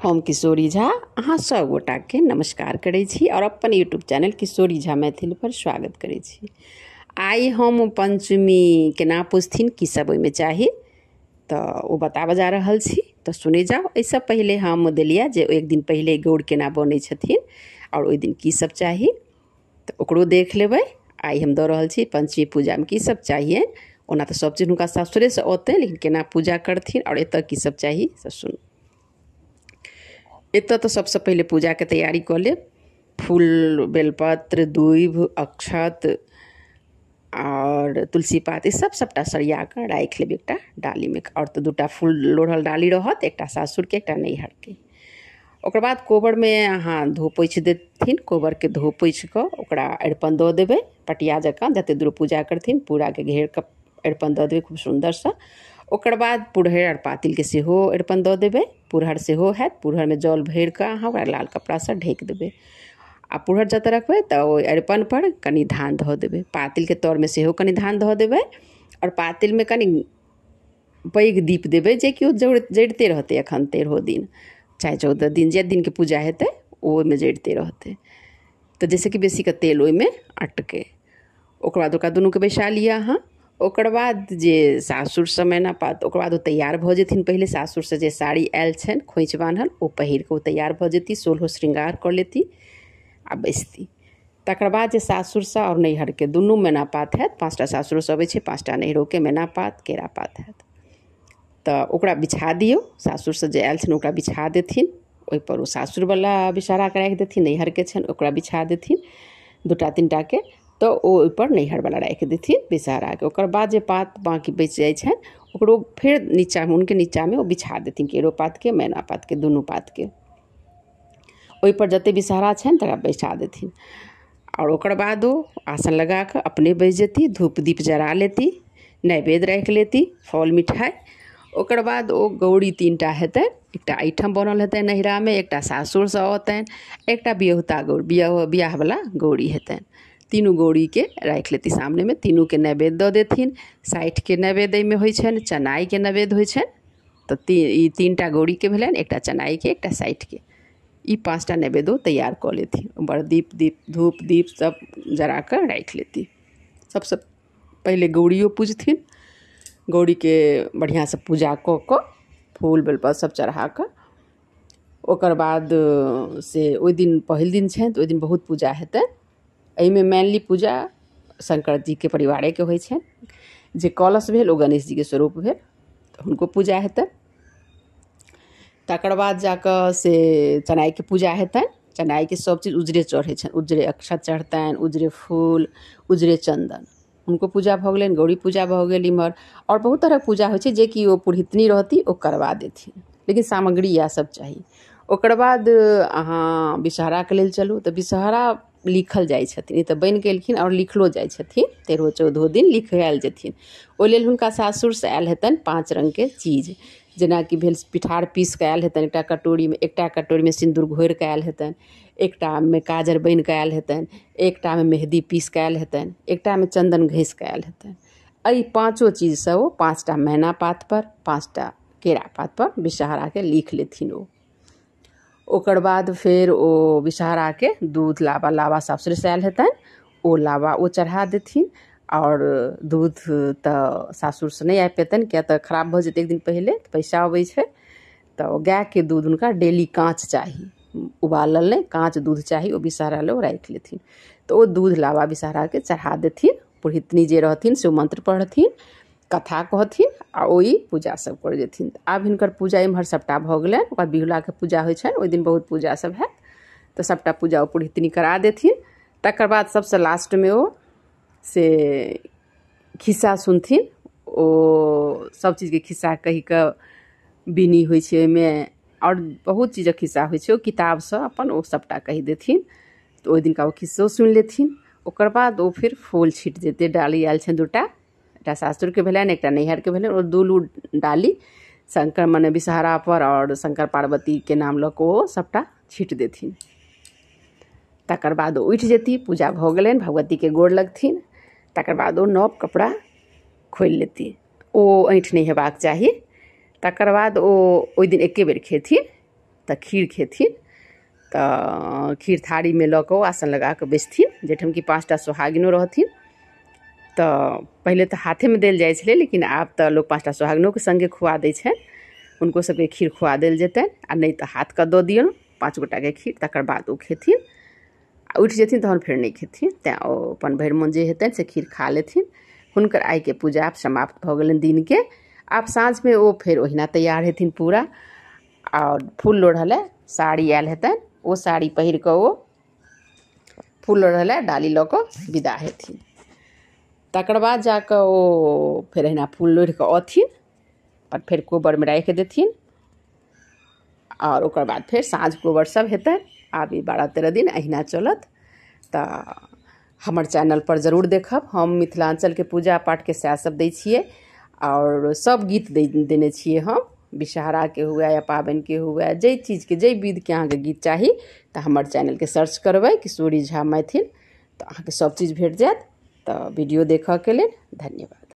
हम किशोरी झा अहाँ सब गोटाके नमस्कार करै छी और अपन यूट्यूब चैनल किशोरी झा मैथिल पर स्वागत करै छी। आइ हम पंचमी केना पूजथिन, की सब ओहिमे चाही तऽ ओ बताबऽ जा रहल छी, तऽ सुनै जाउ। एहिसँ पहिले हम देलियै जे एक दिन पहिले गौर केना बनै छथिन और ओहि दिन की सब चाही, तऽ ओकरो देख लेबै। आइ हम दऽ रहल छी पंचमी पूजामे की सब चाहिए। ओना तऽ सब चीज हुनका सासुरेसँ औतै, लेकिन केना पूजा करथिन और एतऽ की सब चाही से सुनू। एतऽ तऽ सबसँ पहिले पूजाके तैयारी कऽ लेब। फूल, बेलपत्र, दूभि, अक्षत और तुलसी पात, ई सब सबटा सरिया कऽ राखि लेब एकटा डालीमे। और तऽ दूटा फूल लोढ़ल डाली रहत, एकटा सासुरके एकटा नैहरके। ओकर बाद कोबरमे अहाँ धो पोछि देथिन। कोबरके धो पोछि कऽ ओकरा अरिपन दऽ देबै पटिया जकाँ, जते दूर पूजा करथिन पूराके घेर कऽ अरिपन दऽ देबै खूब सुन्दरसँ। ओकर बाद पुरहरि आओर पातिलके सेहो अरिपन दऽ देबै। पुरहर सेहो हैत, पुरहरमे जल भरि कऽ अहाँ ओकरा लाल कपड़ासँ ढकि देबै। आ पुरहर जतऽ रखबै तऽ ओहि अरिपन पर कनि धान धऽ देबै। पातिलके तरमे सेहो कनि धान धऽ देबै आओर पातिलमे कनि पैघ दीप देबै, जेकि ओ जरिते रहतै एखन 13 दिन चाहे 14 दिन, जे दिनके पूजा हेतै ओ ओहिमे जरिते रहतै, तऽ जाहिसँ कि बेसीके तेल ओहिमे अटकै। ओकर बाद ओकरा दुनूके बैसा लिअ अहाँ। ओकर बाद जे सासुरसँ मैना पात, ओकर बाद ओ तैयार भऽ जेथिन। पहिले सासुरसँ जे साड़ी आयल छनि खोँइछ बान्हल, ओ पहिर कऽ ओ तैयार भऽ जेती, सोलहो श्रृंगार कऽ लेती आ बैसती। तकर बाद जे सासुरसँ आओर नैहरके दुनू मैना पात हैत, 5टा सासुरोसँ अबै छै, 5टा नैहरोके मैना पात, केरा पात हैत, तऽ ओकरा बिछा दियौ। सासुरसँ जे आयल छनि ओकरा बिछा देथिन, ओहिपर ओ सासुरवला बिसहाराके राखि देथिन, नैहरके छनि ओकरा बिछा देथिन 2टा 3टाके, तऽ ओ ओहिपर नैहरवला राखि देथिन बिसहाराके। ओकर बाद जे पात बाँकी बचि जाइ छनि ओकरो फेर नीचाँमे, हुनके नीचाँमे ओ बिछा देथिन, केरो पातके मैना पातके दुनू पातके। ओहिपर जतेक बिसहारा छनि तकरा बैसा देथिन। आओर ओकर बाद ओ आसन लगा कऽ अपने बैस जेती, धूप दीप जरा लेती, नैवेद्य राखि लेती, फल मिठाइ। ओकर बाद ओ गौरी 3टा हेतनि, एकटा एहिठाम बनल हेतनि नैहरामे, एकटा सासुरसँ औतनि, एकटा बियहुता गौरी, बियाहवला गौरी हेतनि। तीनू गौरीके राखि लेती सामनेमे, तीनूके नैवेद्य दऽ देथिन। 60के नैवेद्य एहिमे होइ छनि, चनाइके नैवेद्य होइ छनि, तऽ ई 3टा गौरीके भेलनि, एकटा चनाइके, एकटा 60के। ई 5टा नैवेद्य ओ तैयार कऽ लेथिन। बड़ दीप दीप धूप दीप सब जरा कऽ राखि लेती। सबसँ पहिले गौरियो पूजथिन। गौरीके बढ़िआँसँ पूजा कऽ कऽ फूल बेलपत्र सब चढ़ा कऽ ओकर बाद से ओहि दिन पहिल दिन छनि तऽ ओहि दिन बहुत पूजा हेतनि। एहिमे मेनली पूजा शंकर जीके परिवारेके होइ छनि। जे कलश भेल ओ गणेश जीके स्वरूप भेल, तऽ हुनको पूजा हेतनि। तकर बाद जाकऽ से चनाइके पूजा हेतनि। चनाइके सब चीज उजरे चढ़ै छनि, उजरे अक्षत चढ़तनि, उजरे फूल, उजरे चन्दन, हुनको पूजा भऽ गेलनि। गौरी पूजा भऽ गेल इम्हर। आओर बहुत तरहक पूजा होइ छै जेकि ओ पुरहितनी रहती ओ करबा देथिन, लेकिन सामग्री इएह सब चाही। ओकर बाद अहाँ बिसहाराके लेल चलू तऽ बिसहारा लिखल जाइ छथिन, ई तऽ बनि गेलखिन आओर लिखलो जाइ छथिन, 13-14 दिन लिखायल जेथिन। ओहि लेल हुनका सासुरसँ आयल हेतनि 5 रङ्गके चीज, जेनाकि भेल पिठार पीस कऽ आयल हेतनि एकटा कटोरीमे, एकटा कटोरीमे सिन्दूर घोरि कऽ आयल हेतनि, एकटामे काजर बनि कऽ आयल हेतनि, एकटामे मेहदी पीस कऽ आयल हेतनि, एकटामे चन्दन घसि कऽ आयल हेतनि। एहि 5 चीजसँ ओ 5टा मैना पात पर, 5टा केरा पात पर बिसहाराके लिख लेथिन ओ। ओकर बाद फेर ओ बिसहाराके दूध लाबा, लाबा सासुरेसँ आयल हेतनि, ओ लाबा ओ चढ़ा देथिन। आओर दूध तऽ सासुरसँ नहि आबि पेतनि, किया तऽ खराब भऽ जेतै एक दिन पहिले, पैसा अबै छै, तऽ गायके दूध हुनका डेली काँच चाही, उबालल नहि, काँच दूध चाही, ओ बिसहारा लए ओ राखि लेथिन। तऽ ओ दूध लाबा बिसहाराके चढ़ा देथिन। पुरहितनी जे रहथिन से ओ मंत्र पढ़थिन, कथा कहथिन आ ओ ई पूजा सब करै जेथिन। आब हिनकर पूजा इम्हर सबटा भऽ गेलनि। ओकर बाद बिहुलाके पूजा होइ छनि, ओहि दिन बहुत पूजा सब हैत, तऽ सबटा पूजा ओ पुरहितनी करा देथिन। तकर बाद सबसँ लास्टमे ओ से खिस्सा सुनथिन। ओ सब चीजके खिस्सा कहि कऽ बिनी होइ छै ओहिमे, आओर बहुत चीजक खिस्सा होइ छै, ओ किताबसँ अपन ओ सबटा कहि देथिन। तऽ ओहि दिनका ओ खिस्सो सुनि लेथिन। ओकर बाद ओ फेर फूल छीट जेतै। डाली आयल छनि 2टा, एकटा सासुरके भेलनि, एकटा नैहरके भेलनि। ओ दुनू डाली शंकर मने बिसहारा पर आओर शंकर पार्वतीके नाम लऽ कऽ ओ सबटा छीट देथिन। तकर बाद ओ उठि जेती, पूजा भऽ गेलनि, भगवतीके गोर लगथिन। तकर बाद ओ नव कपड़ा खोलि लेती, ओ ऐँठ नहि हेबाक चाही। तकर बाद ओ ओहि दिन एके बेर खेथिन, तऽ खीर खेथिन। तऽ खीर थारीमे लऽ कऽ ओ आसन लगा कऽ बैसथिन, जाहिठाम कि 5टा सोहागिनो रहथिन। तऽ पहिले तऽ हाथेमे देल जाइ छलै, लेकिन आब तऽ लोक 5टा सोहागिनोके सङ्गे खुआ दै छनि, हुनको सबके खीर खुआ देल जेतनि। आ नहि तऽ हाथके दऽ दियौन 5 गोटाके खीर, तकर बाद ओ खेथिन। आ उठि जेथिन तहन फेर नहि खेथिन, तैँ ओ अपन भरि मोन जे हेतनि से खीर खा लेथिन। हुनकर आइके पूजा आब समाप्त भऽ गेलनि दिनके। आब साँझमे ओ फेर ओहिना तैयार हेथिन पूरा, आओर फूल लोढ़ऽ लए साड़ी आयल हेतनि, ओ साड़ी पहिर कऽ ओ फूल लोढ़ऽ लए डाली लऽ कऽ विदा हेथिन। तकर बाद जाकऽ ओ फेर अहिना फूल लोढ़ि कऽ अथिन आओर फेर कोबरमे राखि देथिन। आओर ओकर बाद फेर साँझ कोबर सब हेतनि। आब ई 12-13 दिन अहिना चलत। तऽ हमर चैनलपर जरूर देखब, हम मिथिलाञ्चलके पूजा पाठके सएह सब दै छियै आओर सब गीत देने छियै हम, विषहराके हुए या पाबनिके हुए, जाहि चीजके जाहि विधके अहाँके गीत चाही तऽ हमर चैनलके सर्च करबै किशोरी झा मैथिल, तऽ अहाँके सब चीज भेट जायत। तऽ वीडियो देखऽके लेल धन्यवाद।